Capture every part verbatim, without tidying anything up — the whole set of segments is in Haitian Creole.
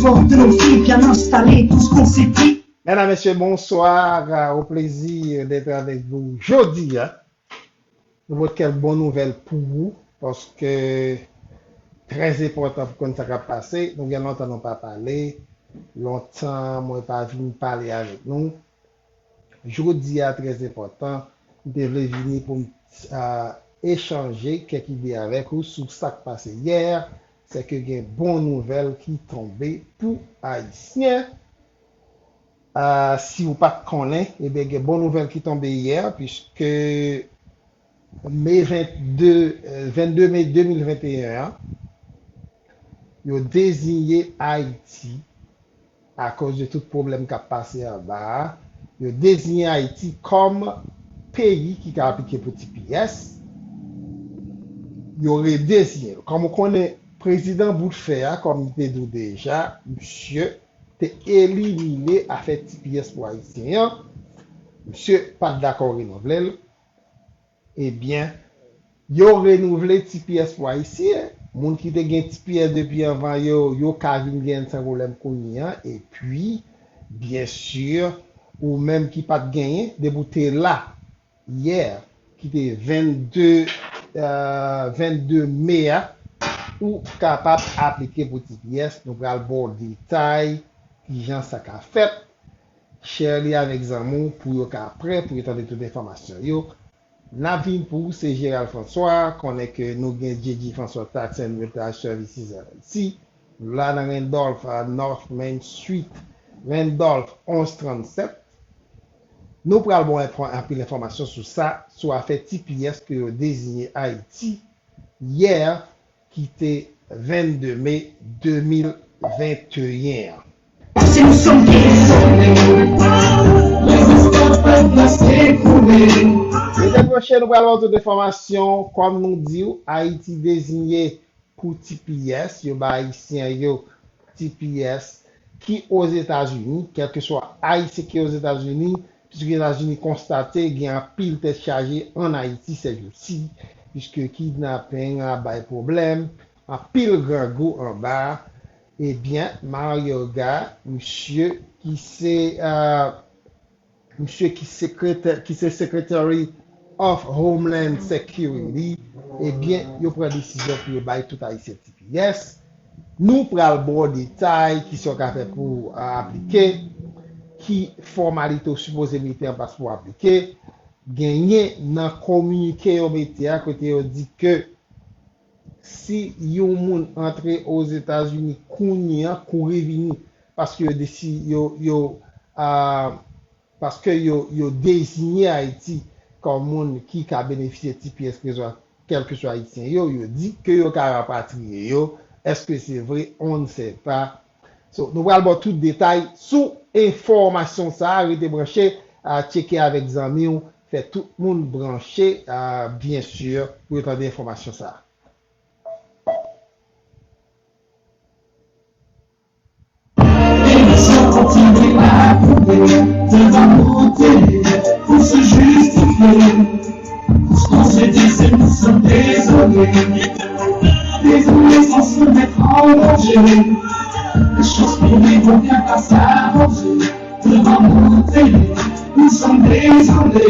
Pòt nou ki byen enstale, tout konsekan. Medam, mesye, bonswa. Au plaisir d'être avec vous jodi a. Nou pote kèk bon nouvèl pou ou, paske trè enpòtan pou konn sa k ap pase. Nou gen lontan nou pa pale, lontan mwen pa vin pale avèk nou. Jodi a trè enpòtan, m te vle vini pou m, a, echanje kèk ide avèk ou sou sa k pase yè, sèke gen bon nouvèl ki tonbe pou Ayisyen. A, si w pa t konnen, ebyen, gen bon nouvèl ki tonbe yè, piske me vennde, vennde me de mil venteyen an, yo deziye Ayiti, akoz de tout pwoblèm k ap pase anba a, yo deziye Ayiti kòm peyi ki ka aplike pou T P S. Yo redeziye l. Kòm ou konnen, prezidan bout fè a, kòm m te di w deja, misye te elimine afè T P S pou Ayisyen an. Misye pa t dakò renouvle l. Ebyen, yo renouvle T P S pou Ayisyen. Moun ki te gen T P S depi anvan yo, yo ka vin gen l san pwoblèm kounye a. Epi, byen si, ou menm ki pa t genyen, depi w te la yè, ki te vennde, e, vennde me a, ou kapab aplike pou T P S. Nou pral ba w detay kijan sa ka fèt. Share li avèk zanmi w pou yo ka prè, pou yo tande tout enfòmasyon yo. N ap vin pou ou, se Gérald François, konnen ke nou gen J J François Tax and Realty Services L L C. Nou la nan Randolph, a North Main Street, Randolph onz trannsèt. Nou pral ba w enfò-, anpil enfòmasyon sou sa, sou afè T P S ke yo deziye Ayiti yè, ki te vennde me de mil venteyen an. Paske nou sanble. Lèzespwa pa pase pou li. Mesye, nou pral ba w tout enfòmasyon, kòm nou di w, Ayiti deziye pou T P S, yo ba Ayisyen yo T P S ki Ozetazini, kèlkeswa Ayisyen ki Ozetazini, piske Etazini konstate gen anpil tèt chaje ann Ayiti sèjousi, piske kidnaping ap bay pwoblèm, anpil grangou anba a. Ebyen, Mayorga, misye ki se, e, misye ki sekretè, ki se Secretary of Homeland Security, ebyen, yo pran desizyon pou yo bay tout Ayisyen T P S. Nou pral ba w detay ki sa w ka fè pou w, a, aplike, ki fòmalite w sipoze mete an plas pou w aplike. Genyen nan kominike yo mete a, kote yo di ke si yon moun antre Ozetazini kounye a, kouri vini, paske yo desi-, yo, yo, a, paske yo, yo deziye Ayiti kòm moun ki ka benefisye T P S, kèlkeswa, kèlkeswa Ayisyen yo, yo di ke yo ka rapatriye yo. Èske se vre? On ne sait pas. So, nou pral ba w tout detay sou enfòmasyon sa a. Rete branche, a, tcheke avèk zanmi w, fè tout moun branche, a, byen si, pou yo tande enfòmasyon sa a. Emisyon kontinye ap pwouve, devan nou tele, pou se jistifye. Paske se di se nou sanble dezole. Dezole, sans nou mèt an danje. Chans pou li, bon, ka pa sa, Bondye. Devan nou tele, nou sanble dezole.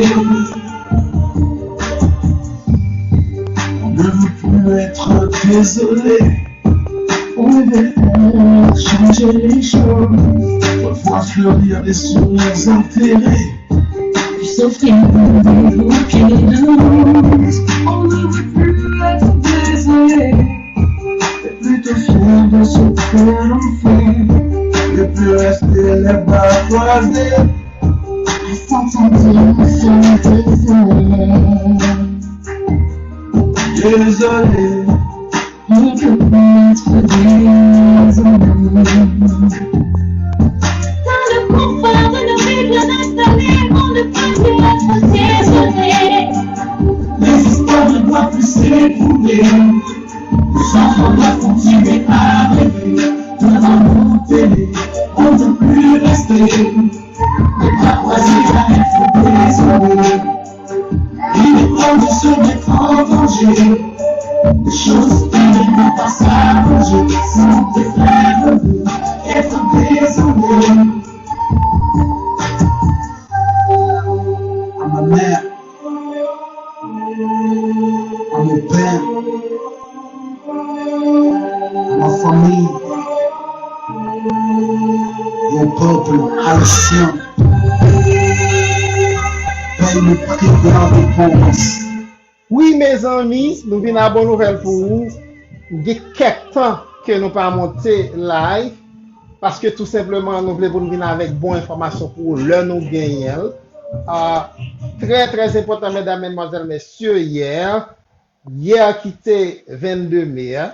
On ne veut plus être désolé. On ne veut plus changer les choses. On voit fleurir des sourires enterrés. Souffrir pour des bouquets de roses. On ne veut plus être désolé. Et plutôt fier de ce que l'on fait. Ne plus rester les bras croisés. À s'entendre dire nous sommes désolés. Désolé. Ni que notre désolé. Dans le confort de nos vies bien installées, on ne peut plus être désolé. Les histoires ne doivent plus s'écouler. Les enfants doivent continuer à rêver. Devant nos télé, on ne peut plus rester. Ne pas croiser, jamais faut désolé. Il est temps de se mettre en danger. Les choses qui ne vont pas s'arranger, si on peut faire revenir, être Pèp ayisyen, pèp ki gen repons. Wi, mezanmi, nou vin a bon nouvèl pou ou. Gen kèk tan ke nou pa monte live, paske tou senpleman nou vle pou nou vin avèk bon enfòmasyon pou ou lè nou genyen l. Ah, trè, trè enpòtan, medam, madmwazèl, mesye, yè, yè ki te vennde me a,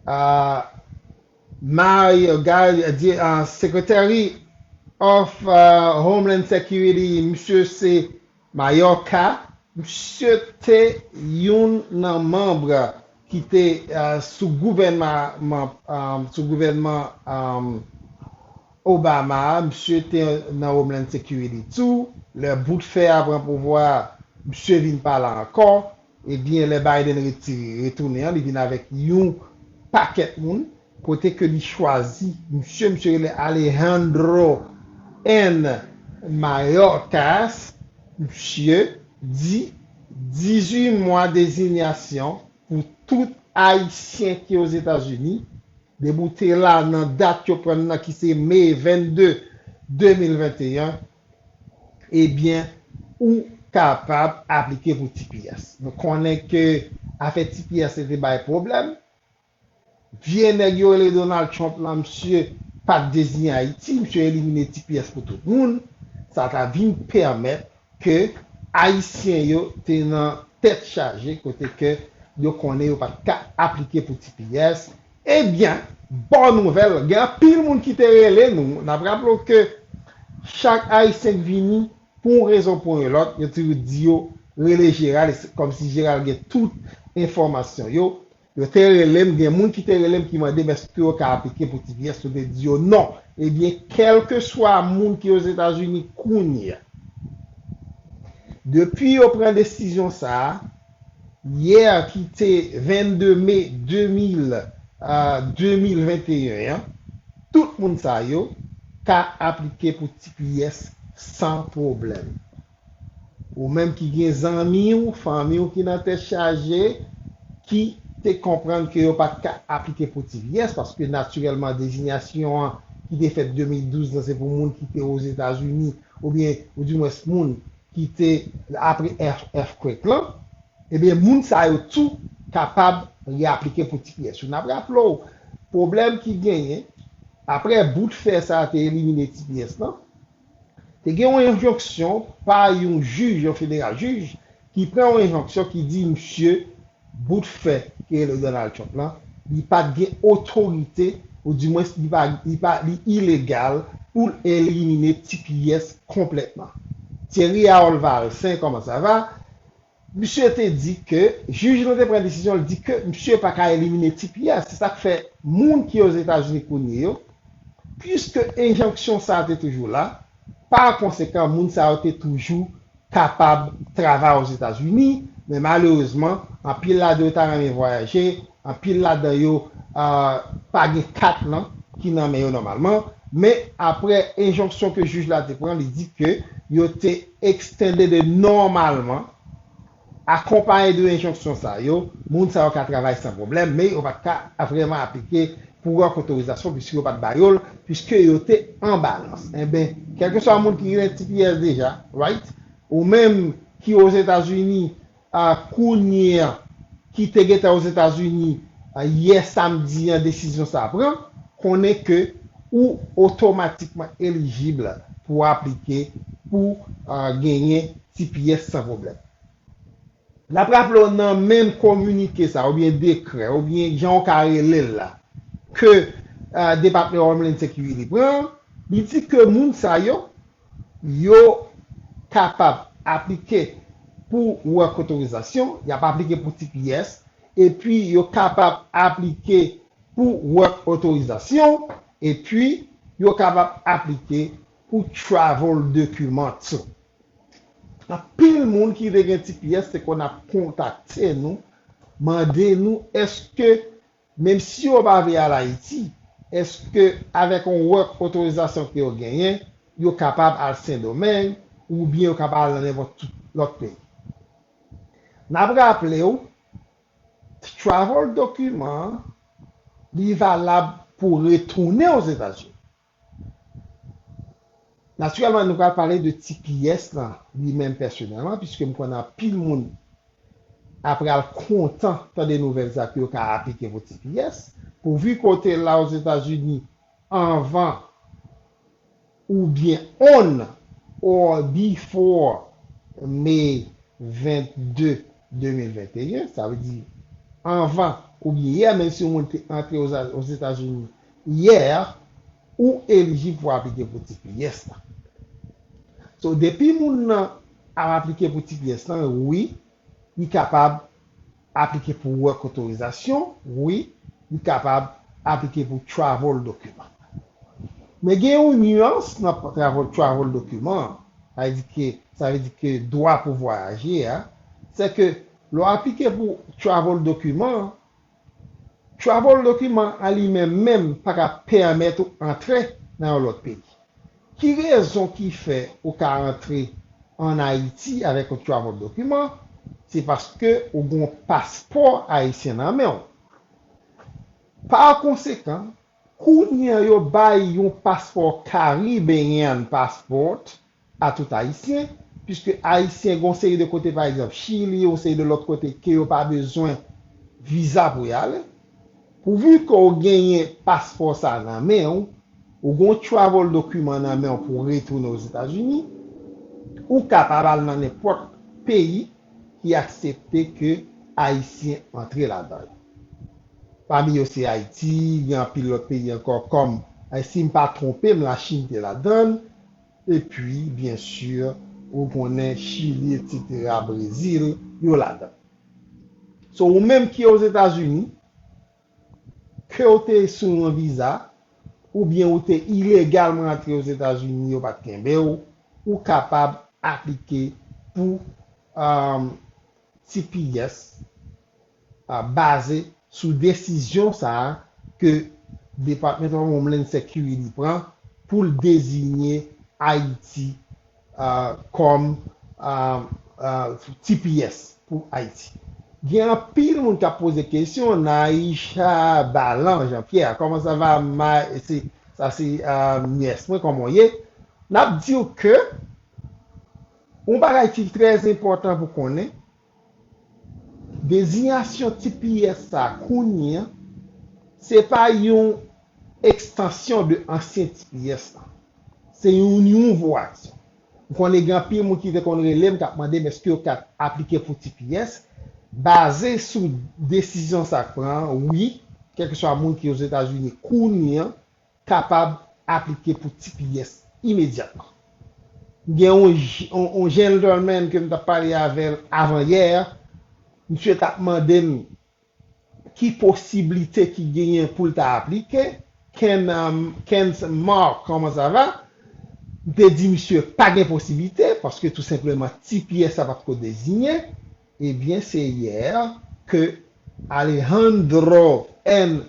ah, Mario Guy, di, ah, Secretary of, ah, Homeland Security, misye se Mayorkas, misye te youn nan manm ki te, ah, sou gouvènman, ah, sou gouvènman, ah, Obama a, misye te nan Homeland Security tou. Lè bout fè a pran pouvwa a, misye vin pa la ankò. Ebyen, lè Biden retire, retounen an, li vin avèk yon pakèt moun, kote ke li chwazi misye, misye rele Alejandro N. Mayorkas, misye di dizuit mwa dezinyasyon pou tout Ayisyen ki Ozetazini, depi w te la nan dat yo pran nan ki se me vennde, de mil venteyen, ebyen, ou kapab aplike pou T P S. Nou konnen ke afè T P S se te bay pwoblèm. Vye nèg yo rele Donald Trump lan, misye pa t deziyen Ayiti, misye elimine T P S pou tout moun. Sa ta vin pèmèt ke Ayisyen yo te nan tèt chaje kote ke yo konnen yo pa t ka aplike pou T P S. Ebyen, bon nouvèl, gen anpil moun ki te rele nou. N ap raple w ke chak Ayisyen k vini, pou yon rezon, pou yon lòt, yo toujou di yo rele Gerald, e se kòmsi Gerald gen tout enfòmasyon yo. Yo te rele m, gen moun ki te rele m ki mande m èske yo ka aplike pou T P S, yo te di yo non. Ebyen, kèlkeswa moun ki Ozetazini kounye a, depi yo pran desizyon sa a, yè ki te vennde me de mil, ah, de mil venteyen an, tout moun sa yo ka aplike pou T P S san pwoblèm. Ou menm ki gen zanmi w, fanmi w ki nan tèt chaje, ki te konprann ke yo pa t ka aplike pou T P S, paske natirèlman dezinyasyon an ki te fèt de mil douz lan se pou moun ki te Ozetazini, oubyen, oudimwens, moun ki te apre earth-, earthquake lan, ebyen, moun sa yo tou kapab reaplike pou T P S yo. N ap raple w, pwoblèm ki genyen, apre bout fè sa a te elimine T P S lan, te gen yon enjonksyon pa yon jij, yon federal jij, ki pran yon enjonksyon ki di misye bout fè ki rele Donald Trump lan, li pa t gen otorite, oudimwens, li pa, li pa, li ilegal pou l elimine T P S konplètman. Thierry Harold Valcin, comment ça va? Misye te di ke, jij lan te pran desizyon, li di ke misye pa ka elimine T P S. Se sa k fè moun ki Ozetazini kounye yo, piske enjonksyon sa a te toujou la, pa konsekan, moun sa yo te toujou kapab travay Ozetazini, men malerezman, anpil ladan yo ta renmen vwayaje, anpil ladan yo, ah, pa gen kat lan ki nan men yo nòmalman, men apre enjonksyon ke jij la te pran, li di ke yo te extended nòmalman, akonpaye de enjonksyon sa yo, moun sa yo ka travay san pwoblèm, men yo pa t ka vrèman aplike pou work otorizasyon, piske yo pa t ba yo l, piske yo te an balans. Enben, kèlkeswa moun ki gen T P S deja, right? Ou menm ki Ozetazini, ah, kounye a, ki te gentan Ozetazini, ah, yè samdi an, desizyon sa a pran, konnen ke ou otomatikman elijib pou aplike, pou, ah, genyen T P S san pwoblèm. N ap raple w nan menm kominike sa, oubyen dekrè, oubyen jan w ka rele l la, ke, ah, Department of Homeland Security pran, li di ke moun sa yo, yo kapab aplike pou work otorizasyon, y ap aplike pou T P S, epi yo kapab aplike pou work otorizasyon, epi yo kapab aplike pou travel document. Anpil moun ki te gen T P S te konn ap kontakte nou, mande nou èske, menm si yo pa vle al Ayiti, èske avèk yon work otorizasyon ke yo genyen, yo kapab al Sendomeng, oubyen yo kapab al nan nenpòt tout lòt peyi. N ap raple w, travel document an, li valab pou retounen Ozetazini. Natirèlman, nou pral pale de T P S lan li menm pèsonèlman, piske m konnen anpil moun ap pral kontan tande nouvèl sa ke yo ka aplike pou T P S. Pouvi ke w te la Ozetazini anvan oubyen on or before May vennde, de mil venteyen, sa vle di anvan oubyen yè, menm si yon moun te antre Ozetazini yè, ou elijib pou aplike pou T P S lan. So, depi moun nan ap aplike pou T P S lan, wi, li kapab aplike pou work authorization, wi, li kapab aplike pou travel document. Men gen yon nyans nan travel, travel document an, sa vle di ke, sa vle di ke dwa pou vwayaje a, se ke lè w aplike pou travel document, travel document an li menm menm pa ka pèmèt ou antre nan yon lòt peyi. Ki rezon ki fè ou ka antre ann Ayiti avèk yon travel document? Se paske ou gen yon paspò ayisyen nan men w. Pa konsekan, kounye a yo bay yon paspò Caribbean passport a tout Ayisyen, piske Ayisyen gen yon seri de kote, pa egzanp, Chili, yon seri de lòt kote ke yo pa bezwen viza pou y ale. Pouvi ke w genyen paspò sa nan men w, ou gen yon travel document nan men w pou w retounen Ozetazini, ou kapab al nan nenpòt peyi ki aksepte ke Ayisyen antre ladan yo. Pami yo se Ayiti, gen anpil lòt peyi ankò kòm, eh, si m pa twonpe m, Lachin te ladan l, epi, byen si, ou konnen Chili, etsetera, Brezil, yo ladan l. So, ou menm ki Ozetazini, ke w te sou yon viza, oubyen ou te ilegalman antre Ozetazini, yo pa t kenbe w, ou kapab aplike pou, um, T P S, a, baze sou desizyon sa a ke Department of Homeland Security pran pou l deziye Ayiti, a, kòm, a, a, T P S pou Ayiti. Gen anpil moun k ap poze kesyon, Naisha Balan Jean Pierre, comment ça va, ma, se, sa se, a, nyès mwen, kòman w ye? N ap di w ke yon bagay ki trè enpòtan pou konnen, dezinyasyon T P S sa kounye a, se pa yon ekstansyon de ansyen T P S lan. Se yon nouvo aksyon. M konnen gen anpil moun ki te konn rele m, k ap mande m èske yo ka aplike pou T P S. Baze sou desizyon sa k pran an, wi, kèlkeswa moun ki Ozetazini kounye a, kapab aplike pou T P S imedyatman. Gen yon, yon, yon gentleman ke m t ap pale avè l avanyè, misye t ap mande m ki posiblite ki genyen pou l ta aplike. Ken, um, Ken Mark, comment ça va? M te di misye pa gen posiblite, paske tou senpleman T P S sa pa t ko deziye. Ebyen, se yè ke Alejandro N.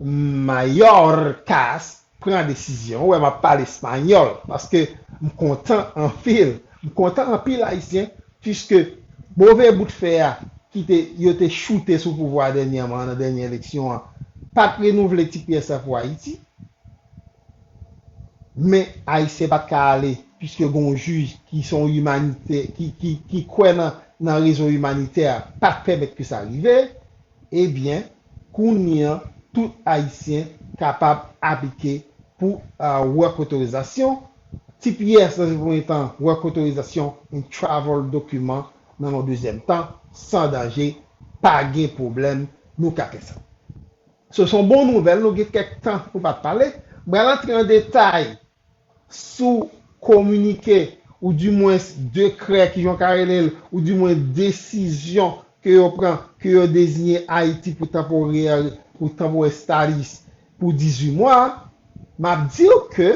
Mayorkas pran desizyon. Ou wè, m ap pale espanyòl, paske m kontan anpil. M kontan anpil Ayisyen, piske move bout fè a ki te, yo te choute sou pouvwa a dènyèman, nan dènye eleksyon an, pa t renouvle T P S la pou Ayiti. Men Ayisyen pa t ka ale, piske gen yon jij ki se yon imanitè, ki, ki, ki kwè nan, nan rezon imanitè, pa t pèmèt ke sa rive. Ebyen, kounye a, tout Ayisyen kapab aplike pou, a, work authorization. T P S nan yon premye tan, work authorization and travel document nan yon dezyèm tan, san danje, pa gen pwoblèm, nou ka fè sa. So, se yon bon nouvèl, nou gen kèk tan nou pa t pale. M pral antre an detay sou kominike, oudimwens dekrè, kijan w ka rele l, oudimwen desizyon ke yo pran, ke yo deziye Ayiti pou tanporè, pou tanporè status pou dizuit mwa, m ap di w ke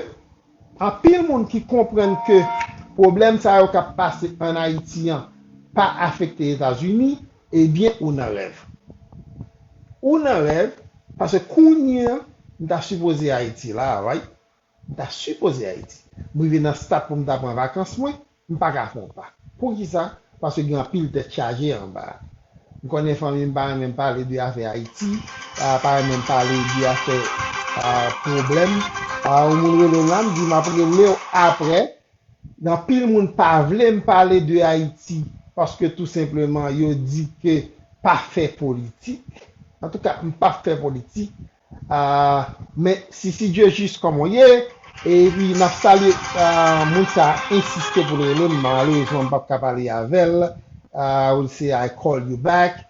anpil moun ki konprann ke pwoblèm sa yo k ap pase ann Ayiti an pa afekte Etazini, ebyen, ou nan rèv. Ou nan rèv, paske kounye a, m ta sipoze Ayiti la, right? M ta sipoze Ayiti. M rive nan stad pou m ta pran vakans mwen, m pa ka fè yon pa. Poukisa? Paske gen anpil tèt chaje anba a. M konnen fanmi m pa renmen m pale de afè Ayiti, ah, pa renmen m pale de afè, ah, pwoblèm. Ah, yon moun rele m la, m di m ap rele w apre. Gen anpil moun pa vle m pale de Ayiti paske tou senpleman yo di ke pa fè politik. Antouka, m pa fè politik. Ah, men si, si Dye jis kòman w ye, epi n ap salye, ah, moun sa a ensiste pou l rele m, malerezman m p ap ka pale avè l. Ah, will say I call you back.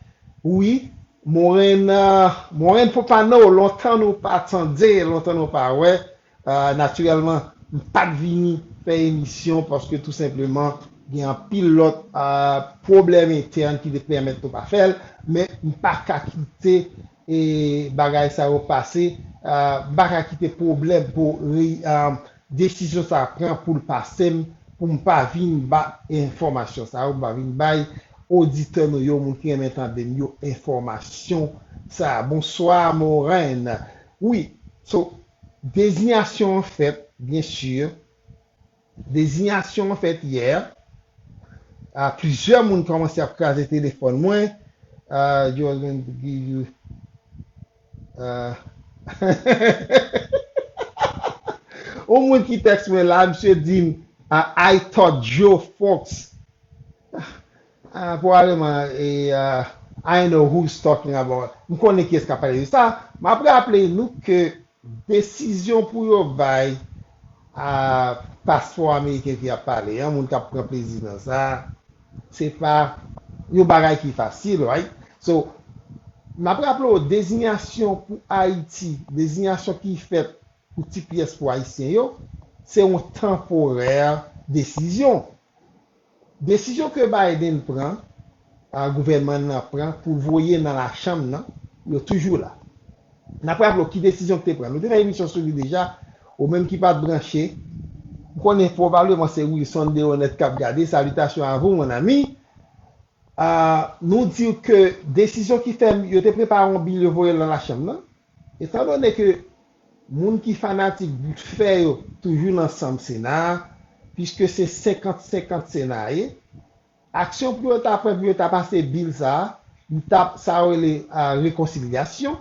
Wi, Moren, ah, Moren Popano, lontan nou pa tande, lontan nou pa wè. Ah, natirèlman, m pa t vini fè emisyon paske tou senpleman gen anpil lòt, ah, pwoblèm entèn ki te pèmèt nou pa fè l, men m pa ka kite e bagay sa yo pase, ah, m pa ka kite pwoblèm pou re- ah, desizyon sa a pran pou l pase m, pou m pa vin ba enfòmasyon sa yo, m pa vin bay oditè nou yo, moun ki renmen tande m yo, enfòmasyon sa a. Bonswa, Moren. Wi, so, dezinyasyon an fèt, byen si. Dezinyasyon an fèt yè. Ah, plizyè moun kòmanse ap kraze telefòn mwen. Ah, Jordan give you, ah. Yon moun ki tèks mwen la, misye di m, ah, I thought Joe Fox. Ah, pwobableman, e, ah, I know who's talking about. M konnen kiyès k ap pale de sa. M ap raple nou ke desizyon pou yo bay a paspò ameriken ki ap pale an, moun k ap pran plezi nan sa, se pa yon bagay ki fasil, right? So, m ap raple w, dezinyasyon pou Ayiti, dezinyasyon ki fèt pou T P S pou Ayisyen yo, se yon tanporè desizyon. Desizyon ke Biden pran, a, gouvènman nan pran pou l voye nan lachanm nan, yo toujou la. N ap raple w ki desizyon ki te pran. Nou te fè emisyon sou li deja, ou menm ki pa t branche, m konnen pwobableman se Wilson Deronette k ap gade, salitasyon a vou, mon ami. A, nou di w ke desizyon ki fè yo te prepare yon bil yo voye l nan lachanm nan, etandone ke moun ki fanatik bout fè yo toujou nan sanm Sena a, piske se senkant senkant Sena a ye, aksyon pou yo ta pran pou yo ta pase bil sa a, li t ap sa yo rele, a, rekonsilyasyon.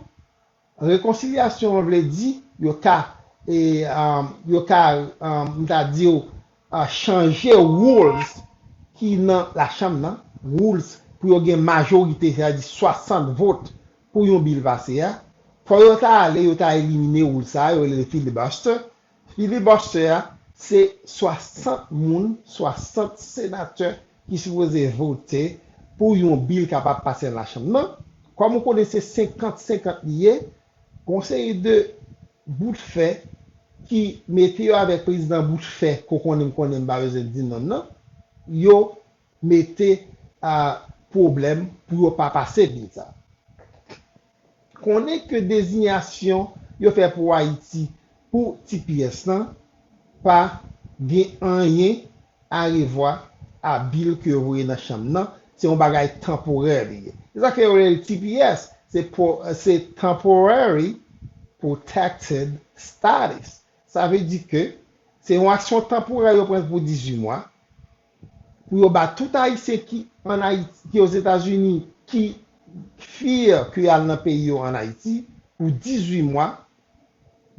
Rekonsilyasyon an vle di yo ka, e, um, yo ka, um, m ta di w, a, chanje rules ki nan lachanm nan, rules pou yo gen majorite, sètadi swasant vot pou yon bil pase a. Fò yo ta ale, yo ta elimine rules sa a, yo rele filibuster. Filibuster a, se swasant moun, swasant senatè ki sipoze vote pou yon bil kapab pase nan lachanm nan. Kòm ou konnen se senkant senkant li ye, gon seri de bout fè ki mete yo avèk prezidan bout fè, ko konnen m konnen m pa bezwen di non nan, yo mete, a, pwoblèm pou yo pa pase bil sa. Konnen ke dezinyasyon yo fè pou Ayiti, pou T P S lan, pa gen anyen arevwa a bil ke yo voye nan chanm nan, se yon bagay tanporè li ye. Se sa ke yo rele T P S, se po- se Temporary Protected Status. Sa vle di ke se yon aksyon tanporè yo pran pou dizuit mwa, pou yo ba tout Ayisyen ki ann Ayiti, ki Ozetazini, ki fè ke y al nan peyi yo ann Ayiti pou dizuit mwa,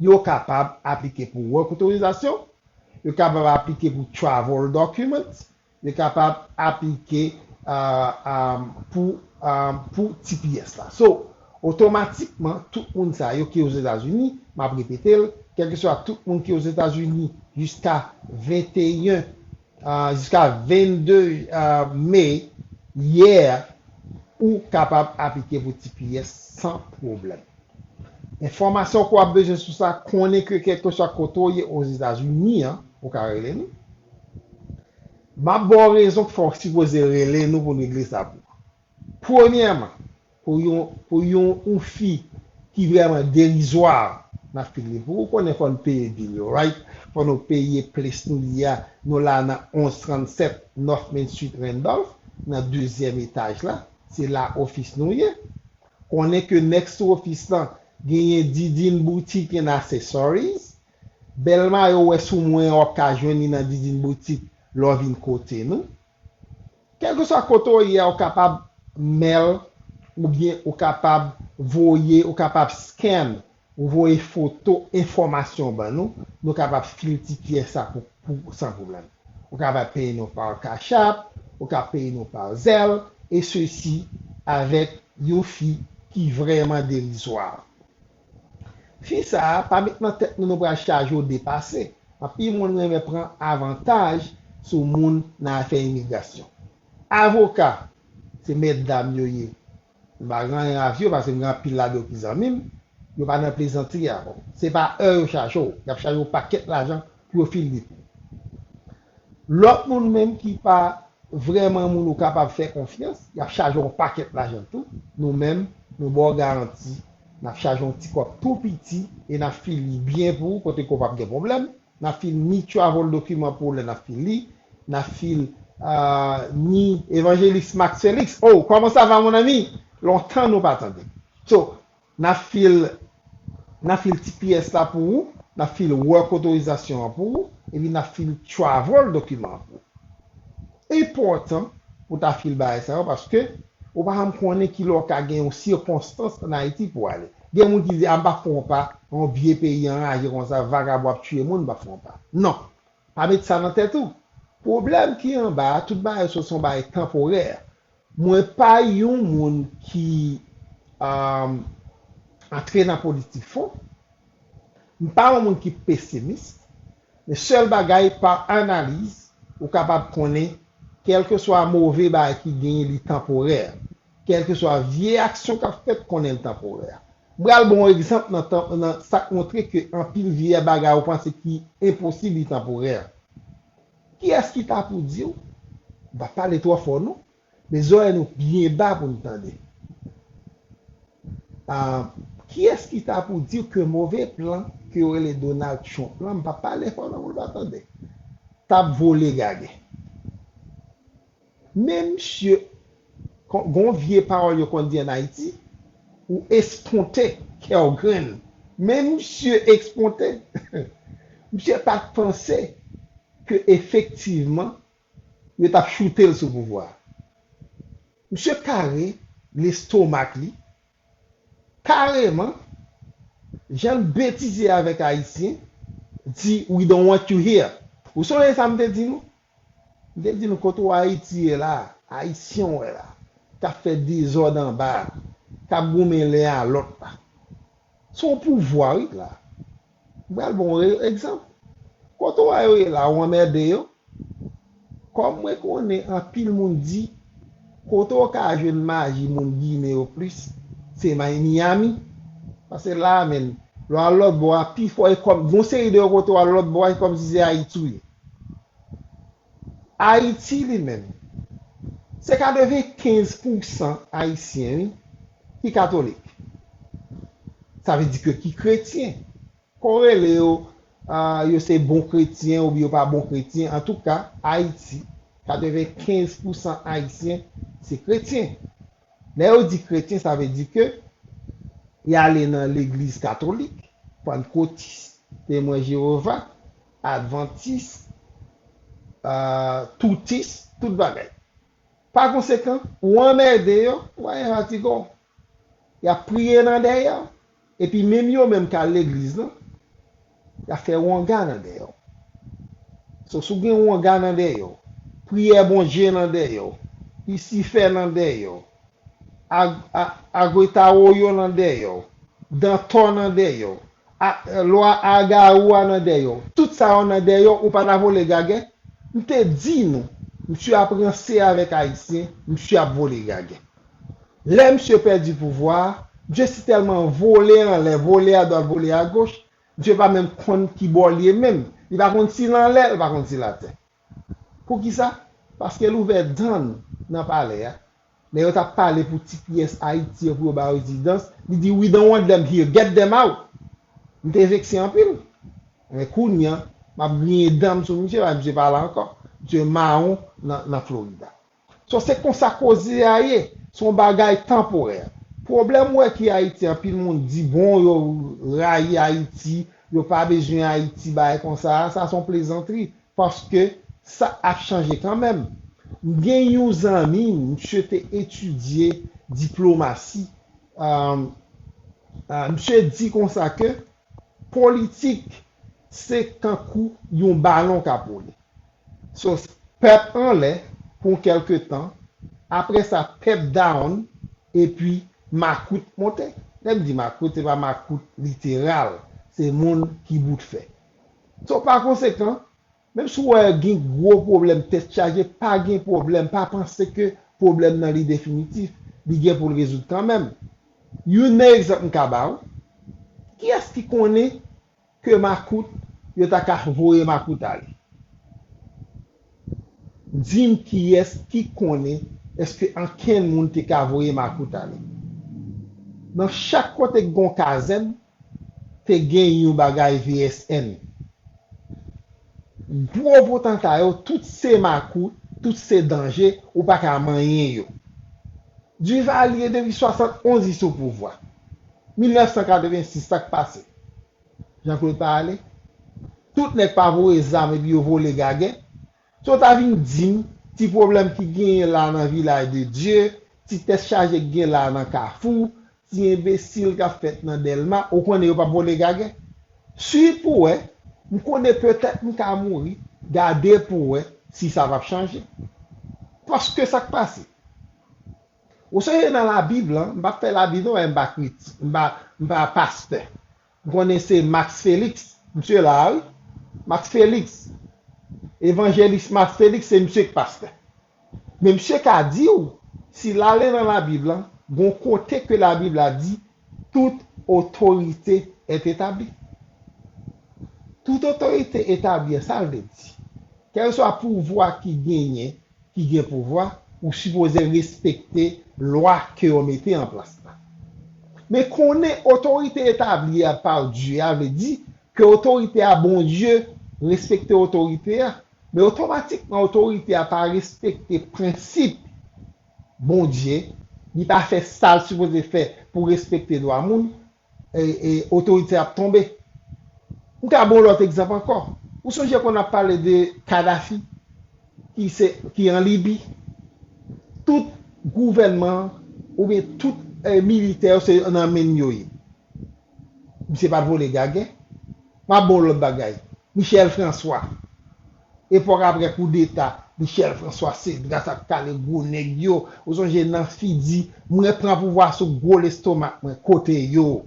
yo kapab aplike pou work authorization, yo kapab aplike pou travel documents, yo kapab aplike, ah, ah, pou, ah, pou T P S la. So, otomatikman, tout moun sa yo ki Ozetazini, m ap repete l, kèlkeswa tout moun ki Ozetazini jiska venteyen, ah, jiska vennde, ah, me, yè, ou kapab aplike pou T P S san pwoblèm. Enfòmasyon ke w ap bezwen sou sa, konnen ke kèlkeswa kote w ye Ozetazini an, ou ka rele nou. M ap ba w rezon k fè w sipoze rele nou pou n regle sa pou ou. Premyèman, pou yon, pou yon, yon fi ki vrèman derizwa, n ap file pou ou, konnen fò n peye bil yo, right? Fò nou peye ples nou ye a, nou la nan onz trannsèt North Main Street, Randolph, nan dezyèm etaj la, se la ofis nou ye. Konnen ke next to ofis lan, genyen Didin Boutique and Accessories. Bèl mayo w wè sou mwen an, w ap ka jwenn li nan Didin Boutique lè w vin kote nou. Kèlkeswa kote w ye a, ou kapab mail oubyen ou kapab voye, ou kapab scan, ou voye foto, enfòmasyon ban nou, nou kapab fil ti pyès sa pou, pou, san pwoblèm. Ou kapab peye nou pa Cash App, ou ka peye nou pa Zelle, e sesi avèk yon fi ki vrèman derizwa. Fi sa a pa met nan tèt nou nou pral chaje w depase. Anpil moun renmen pran avantaj sou moun nan afè imigrasyon. Avoka, se mèt dam yo ye. M pa gen anyen avè yo paske m gen anpil ladan yo ki zanmi m. Yo pa nan plezantri avè w. Se pa è yo chaje w. Y ap chaje w pakèt lajan pou yo fil li pou ou. Lòt moun menm ki pa vrèman moun ou kapab fè konfyans, y ap chaje w yon pakèt lajan tou. Nou menm, nou ba w garanti, n ap chaje yon ti kòb tou piti e n ap fil li byen pou ou kote ke w p ap gen pwoblèm. N ap fil ni travel dokiman pou ou lè n ap fil li. N ap fil ah, ni Evangelist Max Felix. Oh, comment ça va, mon ami? Lontan nou pa tande. So, n ap fil, n ap fil T P S la pou ou, n ap fil work authorization an pou ou, epi n ap fil travel dokiman an pou ou. Enpòtan pou ta fil bagay sa yo paske ou pa janm konnen ki lè w ka gen yon sikonstans ann Ayiti pou w ale. Gen moun ki di, a, m p ap fè yon pa nan yon vye peyi anraje konsa, vagabon ap tiye moun, m p ap fè yon pa. Non, pa met sa nan tèt ou. Pwoblèm ki anba a, tout bagay sa se yon bagay tanporè. Mwen pa yon moun ki um, antre nan politik fon. M pa yon moun ki pesimis. Men sèl bagay, pa analiz, ou kapab konnen, kèlkeswa move bagay ki genyen, li tanporè. Kèlkeswa vye aksyon k ap fèt, konnen l tanporè. M pral ba w yon egzanp nan, tan- nan sa k montre ke anpil vye bagay ou panse ki enposib, li tanporè. Kiyès ki ta pou di w? M pa pale twò fò non, men zòrèy nou byen ba pou n tande. Ah, kiyès ki ta pou di w ke move plan ke yo rele Donald Trump lan, m pa pale fò non pou l pa tande, t ap vole gagè? Men misye, kon- gon vye pawòl yo konn di ann Ayiti, ou eskonte kè w grenn. Men misye eskonte. Misye pa t panse ke efektivman, yo t ap choute l sou pouvwa a. Misye kare lestomak li, kareman, jan l betize avèk Ayisyen, di, "We don't want you here." Ou sonje sa m te di nou? M te di nou kote w Ayiti ye la, Ayisyen w wè la, k ap fè dezòd anba a, k ap goumen len a lòt la. Se yon pouvwa, wi, la. M pral ba w yon egzanp. Kote w wè yo ye la, ou anmède yo. Kòm mwen konnen anpil moun di, kote w ka jwenn maji moun Ginen yo plis, se May- Miami. Paske la menm, lè w al lòt bò a, pifò e kòm, gon seri de yo kote w al lòt bò a, e kòmsi se Ayiti w ye. Ayiti li menm, se katrevenkenz pousan Ayisyen, wi, ki katolik. Sa vle di ke ki kretyen. Kon w rele yo, ah, yo se bon kretyen oubyen yo pa bon kretyen. Antouka, Ayiti, katrevenkenz pousan Ayisyen se kretyen. Lè yo di kretyen, sa vle di ke y ale nan legliz katolik, pannkotis, temwen Jewova, advantis, ah, toutis, tout bagay. Pa konsekan, ou anmède yo, w a enfatigo. Y ap priye nan dèyè w. Epi menm yo menm k al legliz lan, y ap fè wanga nan dèyè w. So, si w gen wanga nan dèyè w, priyè Bondye nan dèyè w, Lisifè nan dèyè w, ag- a- agwetawoyo nan dèyè w, dantò nan dèyè w, a- lwa agawou a nan dèyè w, tout sa yo nan dèyè w, ou pa ta vole gagè? M te di nou, misye ap ranse avèk Ayisyen, misye ap vole gagè. Lè misye pèdi pouvwa a, misye sitèlman vole anlè, vole adwat, vole agoch, misye pa menm konn ki bò l ye menm. Li pa konn si l anlè, li pa konn si l atè. Poukisa? Paske l ouvè dan l nan palè a. Lè yo t ap pale pou T P S Ayiti an pou yo ba rezidans, li di, "We don't want them here, get them out." M te vekse anpil. Men kounye a, m ap griyen dan m sou misye, paske misye pa la ankò. Misye mawon nan, nan Florida. So, se konsa koze a ye. Se yon bagay tanporè. Pwoblèm ou wè ki Ayiti, anpil moun di, bon, yo rayi Ayiti, yo pa bezwen Ayiti, bagay konsa, sa se yon plezantri. Paske sa ap chanje kanmenm. M gen yon zanmi, misye te etidye diplomasi. Misye di konsa ke politik se tankou yon balon k ap wole. So, pèp anlè pou yon kèlke tan, apre sa, pèp down, epi makout monte. Lè m di makout, se pa makout literal, se moun ki bout fè. So, pa konsekan, menm si w wè gen gwo pwoblèm tèt chaje, pa gen pwoblèm, pa panse ke pwoblèm nan li definitif, li gen pou l rezoud kanmenm. Youn nan egzanp m ka ba w, kiyès ki konnen ke makout, yo ta ka voye makout ale? Di m kiyès ki konnen èske ankenn moun te ka voye makout ale? Nan chak kote k gon kazèn, te gen yon bagay V S N. Gwo potanta yo, tout se makout, tout se danje, ou pa ka manyen yo. Duvalier depi swasannonz li sou pouvwa. Mil nèf san katrevensis, sa k pase? Jean Claude pa ale? Tout nèg pa voye zam epi yo vole gagè? Si w ta vin di m, ti pwoblèm ki genyen la nan Vilaj de Dye, ti tèt chaje ki gen la nan Kafou, ti enbesil k ap fèt nan Dèlma, ou konnen yo p ap vole gagè? Sui pou wè, m konnen petèt m ka mouri, gade pou wè si sa p ap chanje. Paske sa k pase? Ou sonje nan Labib lan, m p ap fè Labib non, men m pa kriti, m pa, m pa pastè. M konnen se Max Félix, misye la a wi. Max Félix, evanjelis Max Félix, se misye k pastè. Men misye ka di w, si l ale nan Labib lan, gon kote ke Labib la di, tout otorite est établie. Tout otorite etabli an, sa l vle di? Kèlkeswa pouvwa ki genyen, ki gen pouvwa, ou sipoze respekte lwa ke yo mete an plas la. Men konnen otorite etabli a pa Dye a vle di ke otorite a Bondye respekte otorite a. Men otomatikman otorite a pa respekte prensip Bondye, li pa fè sa l sipoze fè pou respekte dwa moun, e, e, otorite ap tonbe. M ka ba w lòt egzanp ankò. Ou sonje kon ap pale de Kadhafi, ki se, ki an Libi. Tout gouvènman oubyen tout, e, militè yo se nan men l yo ye. Misye pa t vole gagè. M ap ba w lòt bagay. Michel François. Epòk apre koudeta, Michel François Cédras ap kale gwo nèg yo. Ou sonje nan Fidi, mwen pran pouvwa sou gwo lestomak mwen, kote yo?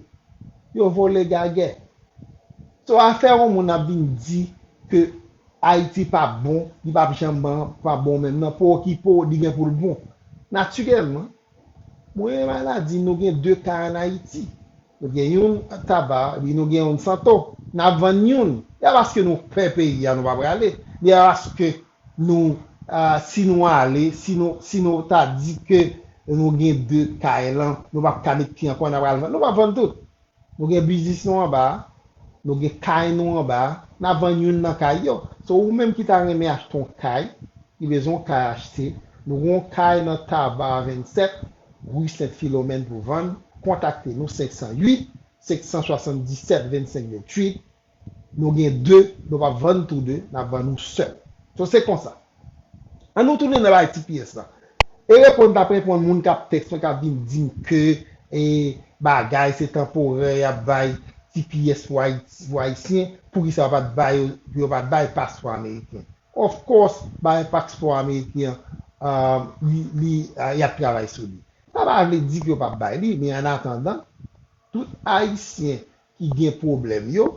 Yo vole gagè. So afè yon moun ap vin di ke Ayiti p ap bon, li p ap janm pa bon menm nan, pa okipe w, li gen pou l bon. Natirèlman, mwen menm a la di nou gen de kay ann Ayiti. Nou gen youn Taba, epi nou gen youn Santo. N ap vann youn. E pa paske nou pè peyi a nou pa prale. Men e paske nou, a, si nou ale, si nou, si nou ta di ke nou gen de kay lan, nou p ap ka met pye ankò, n ap al vann. Nou p ap vann tout. Nou gen biznis nou anba a, nou gen kay nou anba a, n ap vann youn nan kay yo. So ou menm ki ta renmen achte yon kay, ki bezwen yon kay achte, nou gen yon kay nan Taba vennsèt, ri Sent Filomèn pou vann, kontakte nou senk san uit, senk san swasanndisèt, vennsenk venntuit, nou gen de, nou p ap vann tou de, n ap vann yon sèl. So se konsa. An nou tounen nan bagay T P S la. E reponn m t ap reponn moun k ap tèks mwen, k ap vin di m ke e bagay se tanporè, y ap bay T P S pou Ayiti, pou Ayisyen, poukisa yo pa t bay, yo pa t bay paspò ameriken? Of course, bay paspò ameriken an, um, li, li, uh, y ap travay sou li. Sa pa vle di ke yo p ap bay li, men an atandan, tout Ayisyen ki gen pwoblèm yo,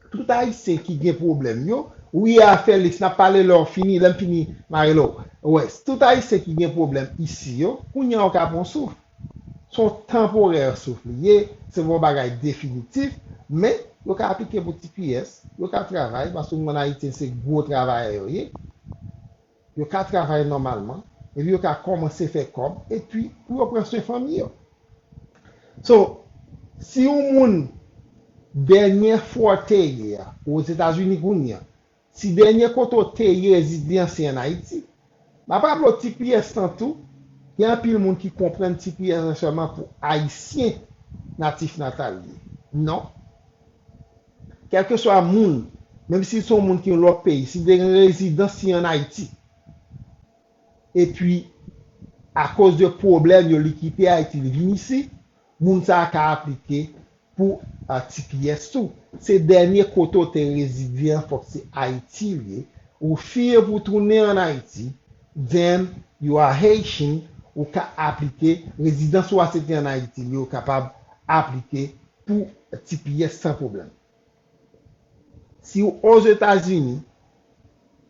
tout Ayisyen ki gen pwoblèm yo, wi a Fèliks, n ap pale lè w fini, lè m fini, Marilo. Wè, tout Ayisyen ki gen pwoblèm isi yo, kounye a yo ka pran souf. Se yon tanporè souf li ye, se pa yon bagay definitif, men yo ka aplike pou T P S, yo ka travay, paske w konn Ayisyen se gwo travayè yo ye. Yo ka travay nòmalman, epi yo ka kòmanse fè kòb, epi pou yo pran swen fanmi yo. So, si yon moun, dènye fwa w te ye a, Ozetazini kounye a, si dènye kote w te ye, rezidans se ann Ayiti, m ap raple w T P S lan tou, gen anpil moun ki konprann T P S lan sèlman pou Ayisyen natif natal li ye. Non. Kèlkeswa moun, menm si se yon moun ki yon lòt peyi, si li te gen rezidans li ann Ayiti, epi akoz de pwoblèm yo, li kite Ayiti, li vin isi, moun sa a ka aplike pou, a, T P S tou. Se dènye kote w te rezide an, fòk se Ayiti l ye. Ou fini pou tounen ann Ayiti, then you are Haitian, ou ka aplike, rezidans ou a se te ann Ayiti l ye, ou kapab aplike pou T P S san pwoblèm. Si w Ozetazini,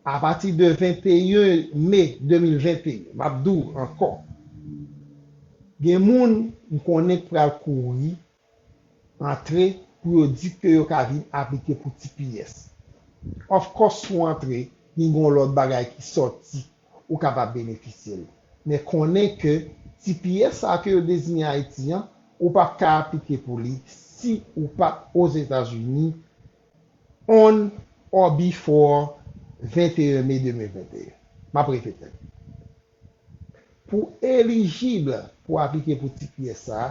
apati de venteyen me de mil venteyen, m ap di w ankò, gen moun m konnen k pral kouri antre pou yo di ke yo ka vin aplike pou T P S. Of course, si w antre, gen yon lòt bagay ki sòti, ou kapab benefisye l. Men konnen ke T P S sa ke yo deziyen Ayiti an, ou p ap ka aplike pou li si ou pa t Ozetazini on or before venteyen me de mil venteyen. M ap repete l. Pou elijib pou aplike pou T P S sa a,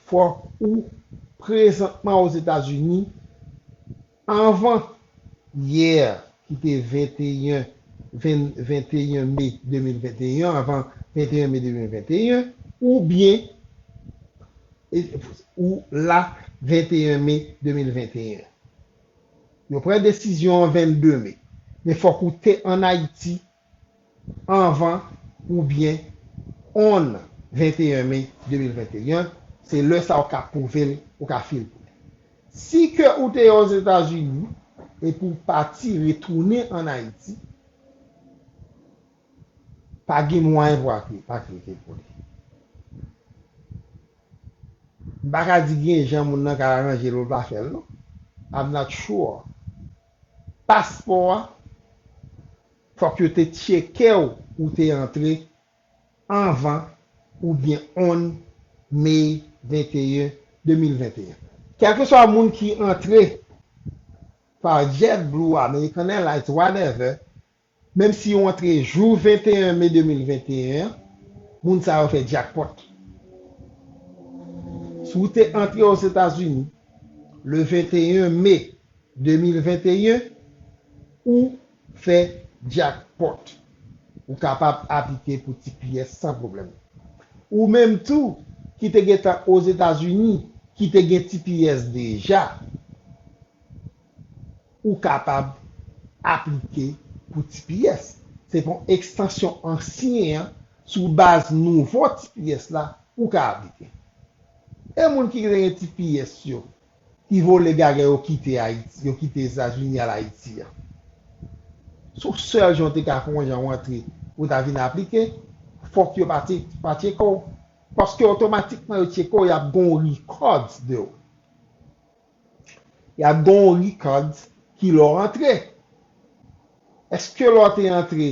fòk ou prezantman Ozetazini anvan yè ki te venteyen, ven-, venteyen me de mil venteyen, anvan venteyen me de mil venteyen, oubyen, e, ou la venteyen me de mil venteyen. Yo pran desizyon an vennde me. Men fòk ou te ann Ayiti anvan oubyen on venteyen me de mil venteyen, se lè sa a ou ka pwouve l, ou ka fil pou li. Si ke ou te Ozetazini epi w pati retounen ann Ayiti, pa gen mwayen pou aplike pou li. M pa ka di gen jan moun nan ka aranje l pou l pa fè l, non. I'm not sure. Paspò a, fòk yo te tcheke w, ou te antre anvan oubyen on me venteyen, de mil venteyen. Kèlkeswa moun ki antre pa JetBlue, American Airlines, whatever, menm si yo antre jou venteyen me de mil venteyen an, moun sa yo fè jackpot. Si w te antre Ozetazini le venteyen me de mil venteyen, ou fè jackpot. Ou kapab aplike pou T P S san pwoblèm. Ou menm tou, ki te gentan Ozetazini, ki te gen T P S deja, ou kapab aplike pou T P S. Se pa yon ekstansyon ansyen an, sou baz nouvo T P S la, ou ka aplike. E moun ki te gen T P S yo, ki vole gaga yo kite Ayiti, yo kite Etazini al Ayiti a. Se yon sèl jan w te ka fè yon jan w antre, ou ta vin aplike, fòk yo pa tche-, pa tcheke w. Paske otomatikman yo tcheke w, y ap gen yon records de w. Y ap gen yon records ki lè w antre. Èske lè w te antre,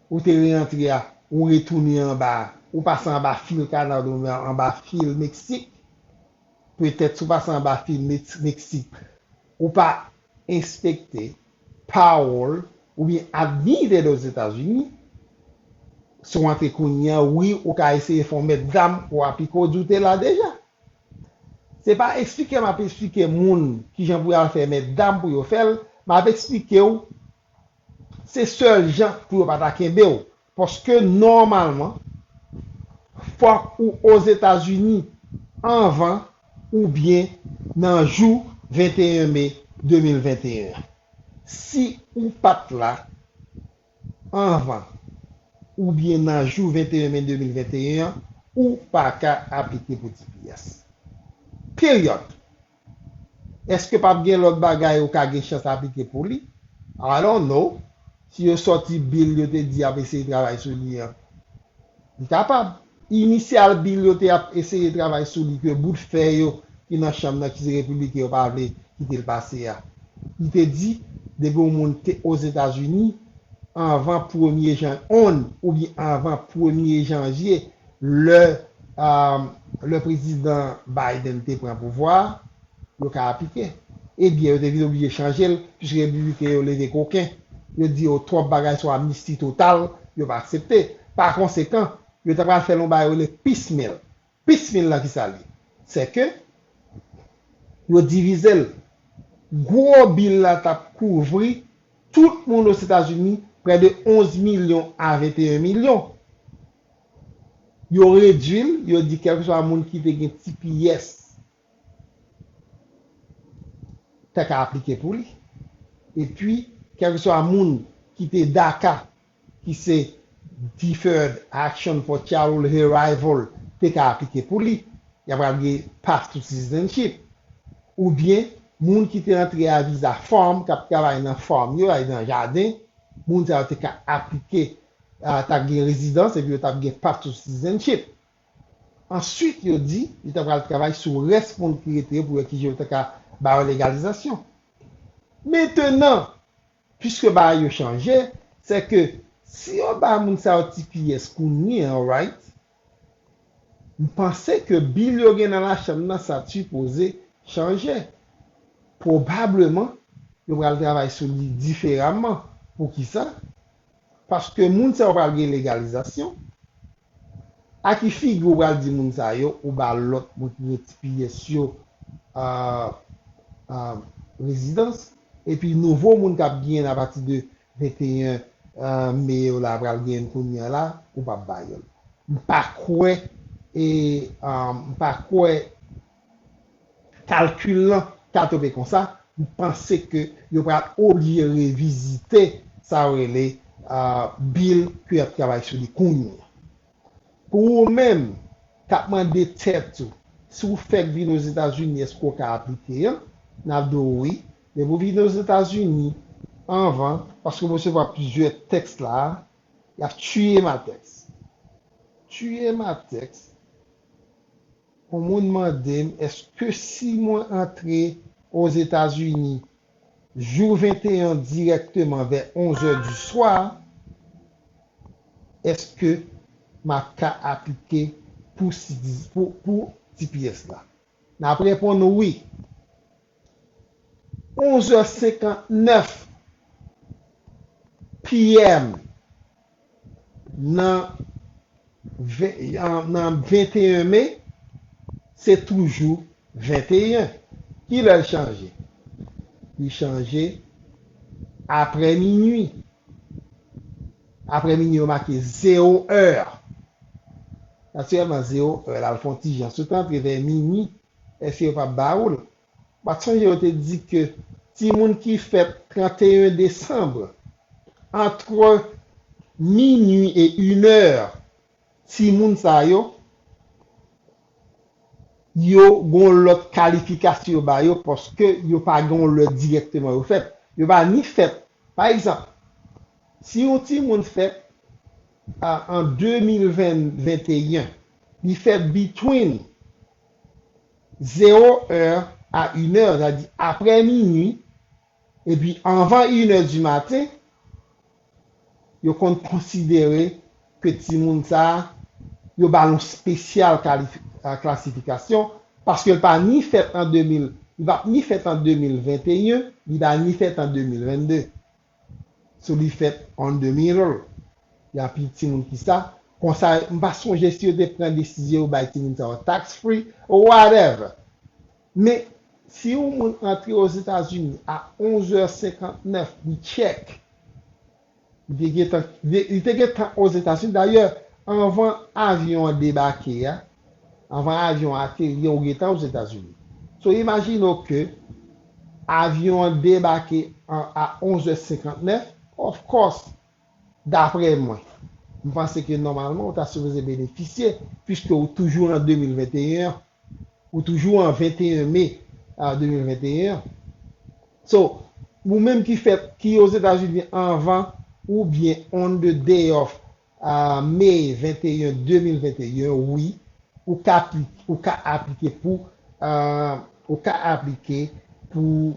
ou te reantre a, ou retounen anba, ou pase anba fil Kanada oubyen anba fil Meksik? Petèt si w pase anba fil Mex-, Meksik, ou pa enspekte, parole, oubyen admitted Ozetazini, si w antre kounye a, wi, ou ka eseye fè yon mèt dam pou aplike, w di w te la deja. Se pa eksplike m ap eksplike moun kijan pou y al fè mèt dam pou yo fè l, m ap eksplike w se sèl jan pou yo pa ta kenbe w. Paske nòmalman, fòk ou Ozetazini anvan oubyen nan jou venteyen me de mil venteyen an. Si ou pa t la anvan oubyen nan jou venteyen me de mil venteyen an, ou pa ka aplike pou T P S. Peryòd. Èske p ap gen lòt bagay ou ka gen chans aplike pou li? I don't know. Si yo sòti bil yo te di y ap eseye travay sou li an, li kapab. Inisyal bil yo te ap eseye travay sou li, ke bout fè yo ki nan chanm nan, ki se repibliken, yo pa vle kite l pase a. Li te di, depi yon moun te Ozetazini, anvan premye jan, on, oubyen anvan premye janvye, lè, a, lè prezidan Biden te pran pouvwa a, yo ka aplike. Ebyen, yo te vin oblije chanje l, piske repibliken yo leve koken. Yo di yo twòp bagay sou amnisti total, yo pa aksepte. Pa konsekan, yo ta pral fè l yon bagay yo rele piecemeal. Piecemeal la, kisa l ye? Se ke yo divize l. Gwo bil la t ap kouvri tout moun Ozetazini, prè de onz milyon a venteyen milyon. Yo redui l, yo di kèlkeswa moun ki te gen T P S ta ka aplike pou li. Epi, kèlkeswa moun ki te DACA, ki se Deferred Action for Childhood Arrival, te ka aplike pou li. Y ap pral gen Path to Citizenship. Oubyen, moun ki te antre a viza farm, k ap travay nan farm yo, nan jaden, moun sa yo te ka aplike, ah, t ap gen rezidans, epi yo t ap gen Path to Citizenship. Answit, yo di, yo ta pral travay sou rès moun ki rete yo pou wè kijan yo ta ka ba yo legalizasyon. Mentenan, piske bagay yo chanje, se ke si yo ba moun sa yo T P S kounye an, right, m panse ke bil yo gen nan lachanm nan sa t sipoze chanje. Pwobableman, yo pral travay sou li diferaman. Poukisa? Paske moun sa yo pral gen legalizasyon. A ki figi w pral di moun sa yo, ou ba lòt moun ki gen T P S yo, ah, ah, rezidans, epi nouvo moun k ap genyen apati de venteyen, ah, me yo la, pral genyen kounye a la, ou p ap ba yo l. M pa kwè, e, ah, m pa kwè kalkil lan ka tonbe konsa, m panse ke yo pral oblije revizite sa yo rele, ah, bil ke y ap travay sou li kounye a. Pou ou menm k ap mande tèt ou si w fèk vin Ozetazini, èske w ka aplike an, n ap di w wi. Depi w vin Ozetazini anvan, paske m resevwa plizyè tèks la, y ap tiye m a tèks. Tiye m a tèks. Yon moun mande m, èske si mwen antre Ozetazini jou venteyen dirèkteman vè onz è di swa, èske m ap ka aplike pou, pou, pou T P S la? N ap reponn wi. Onz è senkantnèf P M nan, ven- an- nan venteyen me, se toujou venteyen. Ki lè l chanje? Li chanje apre minui. Apre minui, yo make zewo è. Natirèlman, zewo è la, l fè yon ti jan. Si w te antre vè minui, èske yo p ap ba ou l? Ou pa t sonje yo te di ke timoun ki fèt tranteyen desanm, antre minui e inè, timoun sa yo, yo gon lòt kalifikasyon yo ba yo, paske yo pa gon lè dirèkteman yo fèt. Yo pa ni fèt, pa egzanp, si yon timoun fèt, a, an de mil ven, venteyen, li fèt between zewo è a inè, sa di apre minui, epi anvan inè di maten, yo konn konsidere ke timoun sa a, yo ba l yon espesyal kalifi- a, klasifikasyon, paske l pa ni fèt an de mil, li pa ni fèt an de mil venteyen, li pa ni fèt an de mil vennde. So, li fèt on the middle. Y a pil timoun ki sa. Konsa, m pa sonje si yo te pran desizyon yo bay timoun sa yo tax free or whatever. Men, si yon moun antre Ozetazini a onz è senkantnèf, li tchèk, li te gentan, li te gentan Ozetazini. Dayè, anvan avyon an debake a, anvan avyon an ateri, ou gentan Ozetazini. So, imajine w ke avyon an debake an, a onz è senkantnèf, of course, daprè mwen, m panse ke nòmalman ou ta sipoze benefisye, piske ou toujou an de mil venteyen an, ou toujou an venteyen me, a, de mil venteyen an. So, ou menm ki fèt, ki Ozetazini anvan oubyen on the day of, a, May venteyen, de mil venteyen, wi, ou ka apli- ou ka aplike pou, a, ou ka aplike pou,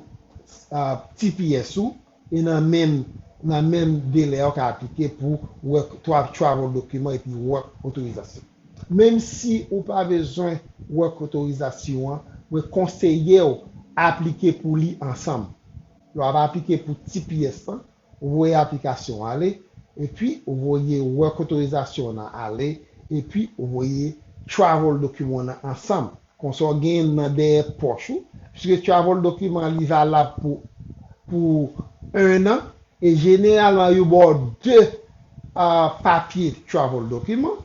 a, T P S ou, e nan menm, nan menm delè a, ou ka aplike pou work, tra- travel document epi work authorization. Menm si ou pa bezwen work authorization an, mwen konseye w aplike pou li ansanm. Lè w ap aplike pou T P S lan, ou voye aplikasyon an ale, epi ou voye work authorization nan ale, epi ou voye travel document nan ansanm. Konsa w gen nan dèyè pòch ou, piske travel document li valab pou, pou en an, e jeneralman yo ba w de, a, papye travel document.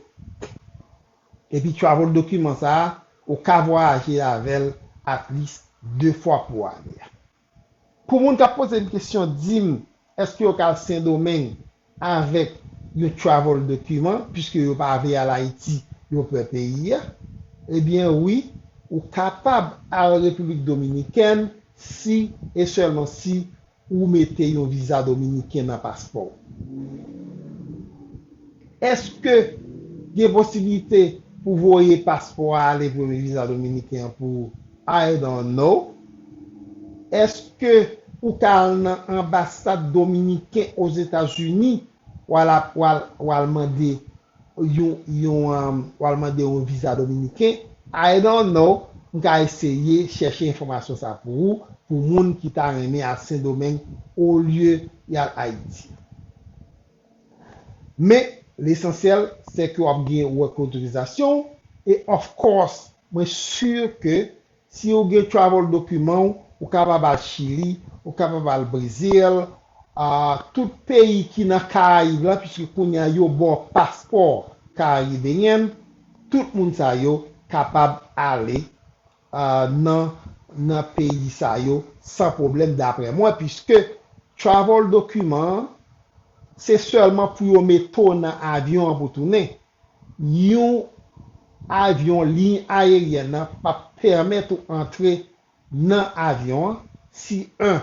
Epi travel document sa a, ou ka vwayaje avè l at least de fwa pou ane a. Pou moun k ap poze m kesyon, di m, èske yo ka al Sendomeng avèk yon travel document, piske yo pa vle al Ayiti, yo pè peyi a? Ebyen, wi, ou kapab al Repiblik Dominikèn si e sèlman si ou mete yon viza dominiken nan paspò w. Èske gen posiblite pou voye paspò a al enprime viza dominiken an pou ou? I don't know. Èske ou ka al nan anbasad dominiken Ozetazini, w al ap, w al, w al mande yon, yon, um, w al mande yon viza dominiken? I don't know. M ka eseye chèche enfòmasyon sa pou ou, pou moun ki ta renmen al Sendomeng olye y al Ayiti. Men, lesansyèl, se ke w ap gen work authorization, e of course, mwen si ke si ou gen travel document w, ou kapab al Chili, ou kapab al Brezil, a, tout peyi ki nan Karayib la, piske kounye a yo ba w paspò karibeyen, tout moun sa yo kapab ale, a, nan, nan peyi sa yo san pwoblèm, daprè mwen, piske travel document an, se sèlman pou yo mete w nan avyon an pou tounen. Yon avyon, liy ayeryèn nan p ap pèmèt ou antre nan avyon an si, en,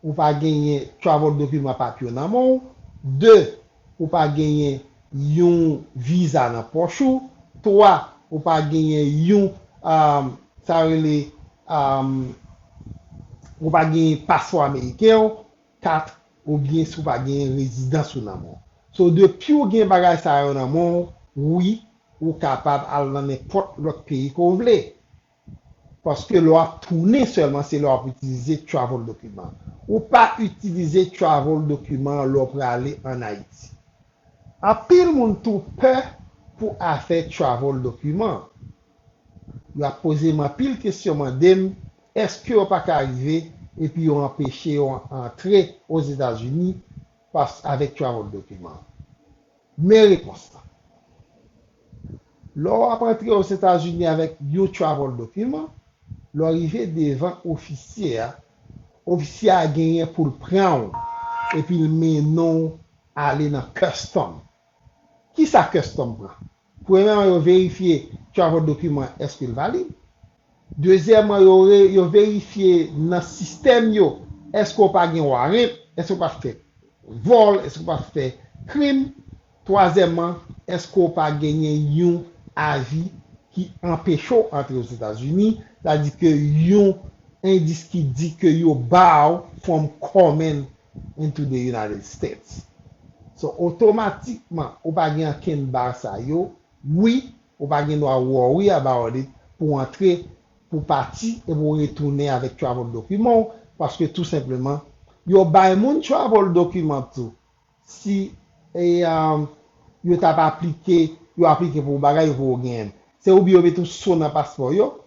ou pa genyen travel document, papye w nan men w, de, ou pa genyen yon viza nan pòch ou, twa, ou pa genyen yon, um, sa rele, um, ou pa genyen paspò ameriken w, kat, oubyen si w pa genyen rezidans ou nan men w. So, depi w gen bagay sa yo nan men w, wi, ou kapab al nan nenpòt lòt peyi ke w vle. Paske lè w ap tounen sèlman, se lè w ap itilize travel document. Ou pa itilize travel document lè w prale ann Ayiti. Anpil moun tou pè pou afè travel document. Yo ap poze m anpil kesyon, mande m, èske yo pa ka rive epi yo anpeche yo antre Ozetazini pas-, avèk travel document? Men repons lan. Lè w ap antre Ozetazini avèk yon travel document, lè w rive devan ofisye a, ofisye a genyen pou l pran w, epi l mennen w ale nan custom. Kisa custom pran? Premyèman, yo verifye travel document èske l valid. Dezyèmman, yo re-, yo verifye nan sistèm yo, èske w pa gen warrant, èske w pa fè vòl, èske w pa fè krim. Twazyèmman, èske w pa genyen yon avi ki anpeche w antre Ozetazini, sa di ke yon endis ki di ke yo ba w from coming into the United States. So, otomatikman, ou pa gen ankenn ba sa yo, wi, ou pa gen dwa worry about it pou w antre, pou w pati, epi w retounen avèk travel document w, paske tou senpleman, yo bay moun travel document tou. Si, e, um, yo t ap aplike, yo aplike pou yon bagay, yo poko genyen l. Se oubyen yo mete yon so nan paspò yo.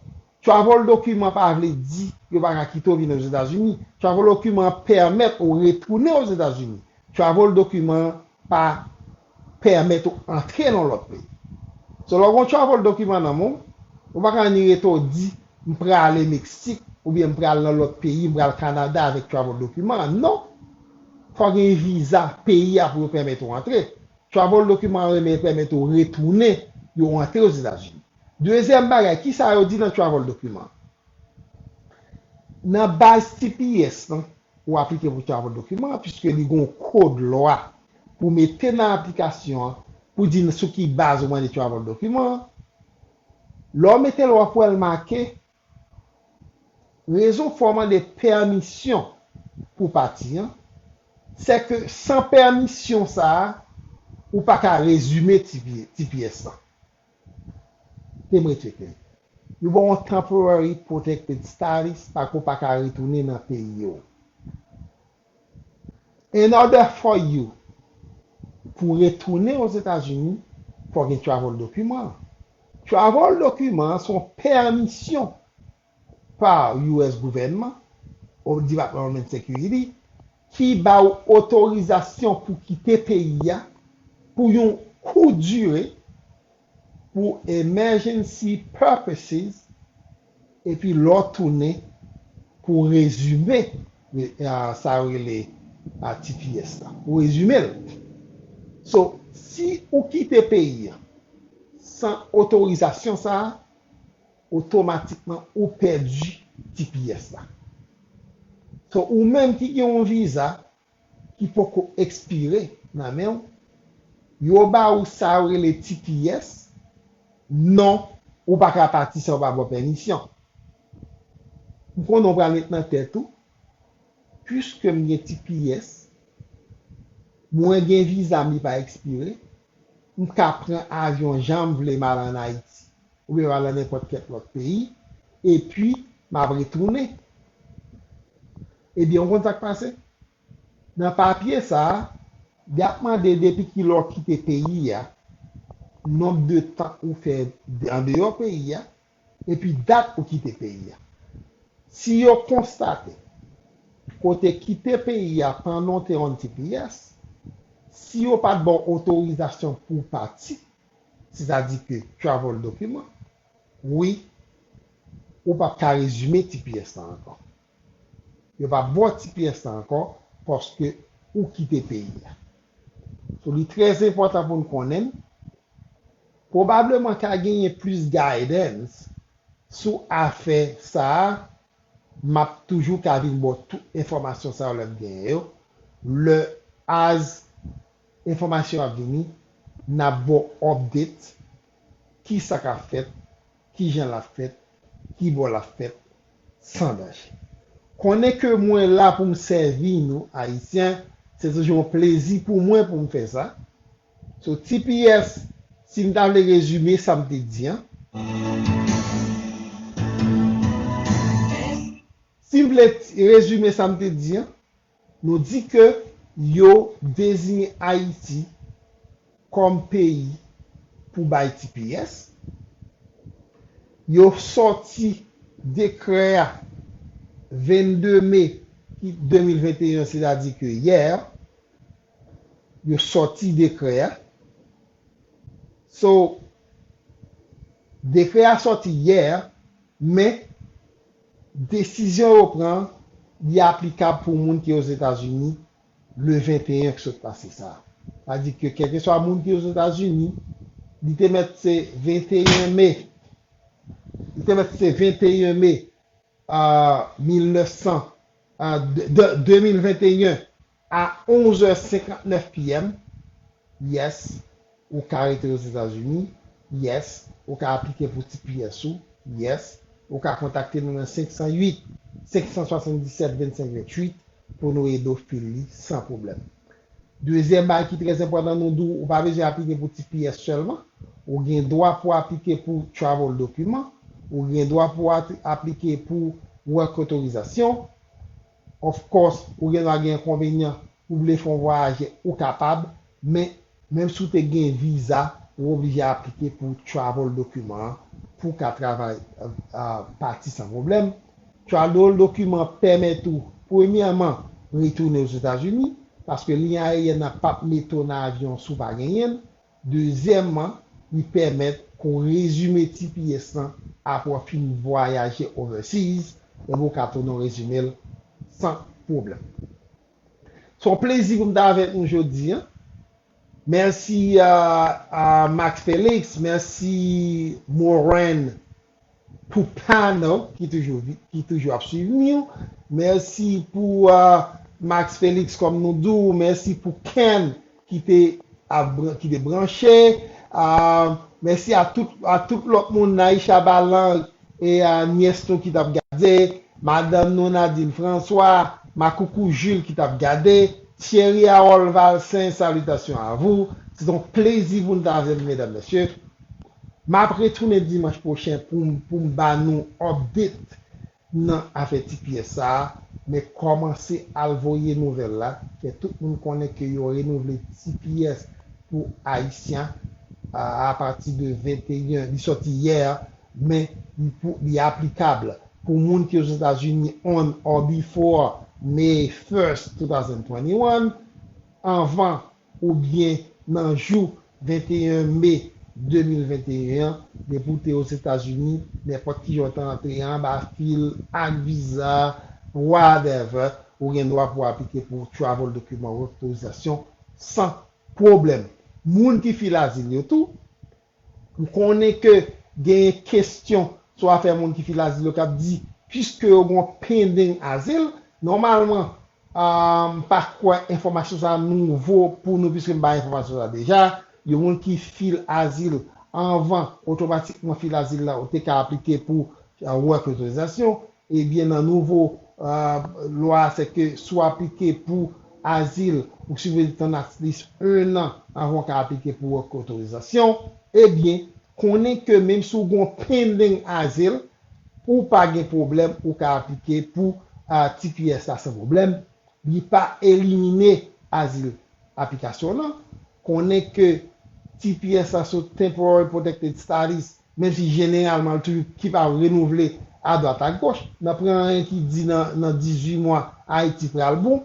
Travel document pa vle di yo pa ka kite w vin Ozetazini. Travel document pèmèt ou retounen Ozetazini. Travel document pa pèmèt ou antre nan lòt peyi. So, lè w gen yon travel document nan men w, ou pa ka ni rete w di, "M prale Meksik," oubyen "M pral nan lòt peyi, m pral Kanada avèk travel document an." Non. Fò w gen viza peyi a pou yo pèmèt ou antre. Travel document an renmen pèmèt ou retounen, yo antre Ozetazini. Dezyèm bagay, kisa yo di nan travel document? Nan baz T P S lan, ou aplike pou travel document, piske li gen yon kòd lwa pou mete nan aplikasyon an, pou di sou ki baz ou mande travel document an. Lè w mete l, w ap wè l make, rezon fè w mande pèmisyon pou pati an, se ke san pèmisyon sa a, ou pa ka rezime T P, T P S lan. Te m rete klè. Yo ba w yon temporary protected status, pa ke w pa ka retounen nan peyi w. In order for you pou retounen Ozetazini, fò gen travel document. Travel document se yon pèmisyon pa U S gouvènman, o Department of Homeland Security, ki ba w otorizasyon pou kite peyi a pou yon kout dire pou emergency purposes, epi lè w tounen pou rezime, e, a, sa yo rele, a, T P S la. Pou rezime l. So, si ou kite peyi a san otorizasyon sa a, otomatikman ou pèdi T P S la. So, ou menm ki gen yon viza ki poko ekspire nan men w, yo ba ou sa yo rele T P S, non, ou pa ka pati san yo pa ba w pèmisyon. M konnen w pral met nan tèt ou, piske m gen T P S, mwen gen viza m, li pa ekspire, m ka pran avyon jan m vle, m al ann Ayiti, oubyen m al nan nenpòt kèk lòt peyi, epi m ap retounen. Ebyen, w konn sa k pase? Nan papye sa a, y ap mande depi ki lè w kite peyi a, nonb de tan ou fè andeyò peyi a, epi dat ou kite peyi a. Si yo konstate ke w te kite peyi a pandan w te on T P S, si yo pa t ba w otorizasyon pou w pati, sètadi ke travel document, wi, ou p ap ka rezime T P S lan ankò. Yo p ap ba w T P S lan ankò paske ou kite peyi a. So, li trè enpòtan pou n konnen l. Pwobableman ka genyen plis guidance sou afè sa a. M ap toujou ka vin ba w tout enfòmasyon sa yo lè m genyen yo. Lè as enfòmasyon ap vini, n ap ba w update, ki sa k ap fèt, ki jan l ap fèt, ki bò l ap fèt, san danje. Konnen ke mwen la pou m sèvi nou, Ayisyen, se toujou yon plezi pou mwen pou m fè sa. So, T P S, si m ta vle rezime sa m te di an, si m vle t- rezime sa m te di an, nou di ke yo deziyen Ayiti kòm peyi pou bay T P S. Yo sòti dekrè a vennde me de mil venteyen, sètadi ke yè, yo sòti dekrè a. So, dekrè a sòti yè, men desizyon yo pran, li aplikab pou moun ki Ozetazini le venteyen ki sot pase sa a. Sa di ke kèlkeswa moun ki Ozetazini, li te mèt se venteyen me, li te mèt se venteyen me, a, mil nèf san, a, de, de, de mil venteyen a onz è senkantnèf P M, yes, ou ka rete Ozetazini, yes, ou ka aplike pou T P S ou, yes, ou ka kontakte nou nan senk san uit, senk san swasanndisèt, vennsenk venntuit pou nou ede w fil li san pwoblèm. Dezyèm bagay ki trè enpòtan, nou di w, ou pa bezwen aplike pou T P S sèlman. Ou gen dwa pou aplike pou travel document. Ou gen dwa pou at- aplike pou work authorization. Of course, ou gen dwa gen enkonvenyan, ou vle fè yon vwayaje, ou kapab. Men, menm si w te gen viza, ou oblije aplike pou travel document an pou w ka travay, a, a, pati san pwoblèm. Travel document pèmèt ou, premyèman, retounen Ozetazini, paske liy ayeryèn nan p ap mete w nan avyon si w pa genyen l. Dezyèmman, li pèmèt ke w rezime T P S lan apre w fin vwayaje overseas, epi w ka tounen w rezime l san pwoblèm. Se yon plezi pou m t avèk nou jodi a. Mèsi a, a Max Felix, mèsi Moren Poupano ki toujou vi- ki toujou ap swiv nou. Mèsi pou, a, Max Felix, kòm nou di w, mèsi pou Ken ki te ap bran- ki te branche. A, mèsi a tout, a tout lòt moun, Naisha Balang, e a nyès nou ki t ap gade, madanm nou Nadine François, Makoukou Jules ki t ap gade, Thierry Harold Valcin, salutations à vous. Se yon plezi pou n ta avè nou, medam, mesye. M ap retounen dimanch pwochen pou m, pou m ba nou update nan afè T P S sa a, men kòmanse al voye nouvèl la, fè tout moun konnen ke yo renouvle T P S pou Ayisyen a, apati de venteyen, li sòti yè, men li pou, li aplikab pou moun ki Ozetazini on or before May first, two thousand twenty-one, anvan oubyen nan jou venteyen me de mil venteyen an, depi w te Ozetazini, nenpòt ki jan w ta antre anba fil, ak viza, whatever, ou gen dwa pou w aplike pou travel document, otorizasyon, san pwoblèm. Moun ki fil azil yo tou, m konnen ke genyen kesyon sou afè moun ki fil azil yo k ap di, piske yo gen yon pending azil, nòmalman, ah, m pa kwè enfòmasyon sa a nouvo pou nou, piske m bay enfòmasyon sa a deja. Yon moun ki fil azil anvan, otomatikman fil azil la, ou te ka aplike pou, ah, work authorization. Ebyen, nan nouvo, ah, lwa a, se ke si w aplike pou azil, ou sipoze tann at least un an anvan w ka aplike pou work authorization. Ebyen, konnen ke menm si w gen yon pending azil, ou pa gen pwoblèm, ou ka aplike pou, ah, T P S la san pwoblèm. Li pa elimine azil aplikasyon w lan. Konnen ke T P S la se Temporary Protected Status, menm si jeneralman l toujou ki pa renouvle adwat agoch. Nan pran anyen ki di nan, nan dizuit mwa, Ayiti pral bon.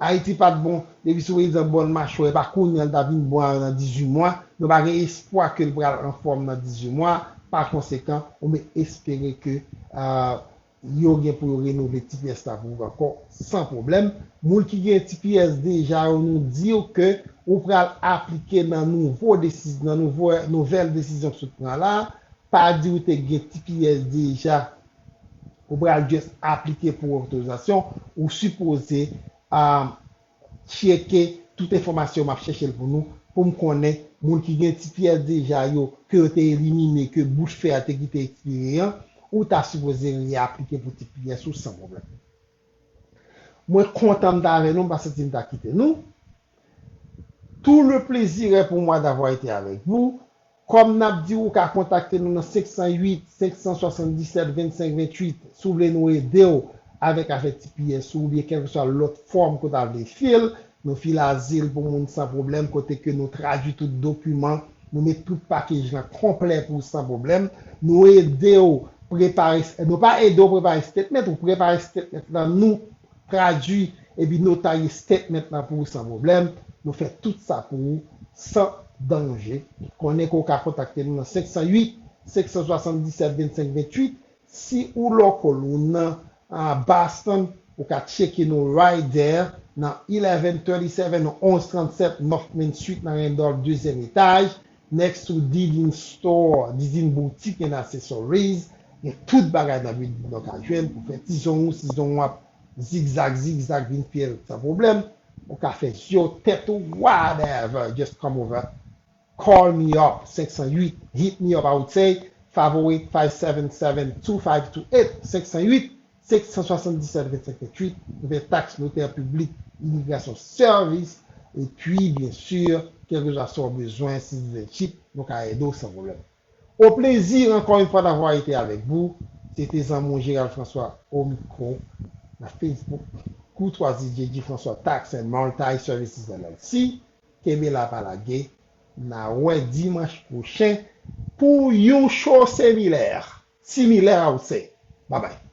Ayiti pa t bon, depi sou egzanp bòn machwè, e pa kounye a l ta vin bon nan dizuit mwa. Nou pa gen espwa ke l pral anfòm nan dizuit mwa. Pa konsekan, ou mèt espere ke, ah, yo gen pou yo renouvle T P S la pou ou ankò san pwoblèm. Moun ki gen T P S deja yo, nou di w ke ou pral aplike nan nouvo desiz-, nan nouvo, nouvèl desizyon k sot pran la. Pa di ou te gen T P S deja, ou pral just aplike pou otorizasyon, ou sipoze, ah, tcheke tout enfòmasyon m ap chèche l pou nou, pou m konnen moun ki gen T P S deja yo, ke yo te elimine, ke bout fè a te kite ekspire an, ou ta sipoze reaplike pou T P S ou san pwoblèm. Mwen kontan m t avè nou, m pa santi m ta kite nou. Tout le plaisir est pour moi d'avoir été avec vous. Kòm n ap di, ou ka kontakte nou nan senk san uit, senk san swasanndisèt, vennsenk venntuit, si w vle nou ede w avèk afè T P S ou oubyen kèlkeswa lòt fòm ke w ta vle fil. Nou fil azil pou moun san pwoblèm, kote ke nou tradui tout dokiman, nou met tout pakej lan konplè pou w san pwoblèm. Nou ede w prepare, nou pa ede w prepare statement, ou prepare statement lan, nou tradui, epi notarye statement lan pou ou san pwoblèm. Nou fè tout sa pou ou san danje. Konnen ke w ka kontakte nou nan senk san uit, senk san swasanndisèt, vennsenk venntuit. Si ou local, ou nan, ah, Boston, ou ka tcheke nou right there nan eleven thirty-seven, onz trannsèt North Main Street nan Randolph, dezyèm etaj. Next to Didin Store, Didin Boutique and Accessories. Gen tout bagay nan building nou ka jwenn pou fè ti zong ou, si zong ou ap zigzag, zigzag, vin fyèl san pwoblèm. Ou ka fè zye w, tèt ou, whatever. Just come over. Call me up, senk san uit. Hit me up, I would say. Five oh eight, five seven seven, two five two eight, senk san uit, senk san swasanndisèt, vennsenk venntuit. Nou fè taks, notè piblik, imigrasyon, sèvis. Epi, byen si, kèlkeswa sa w bezwen, citizenship, nou ka ede w san pwoblèm. Au plaisir encore une fois d'avoir été avec vous. Se te zanmi w Gérald François au micro nan Facebook. Courtoisie J J François Tax and Multi Services L L C. Kenbe la, pa lage. N a wè dimanch pwochen pou yon show similè. Similè, I would say. Bye bye.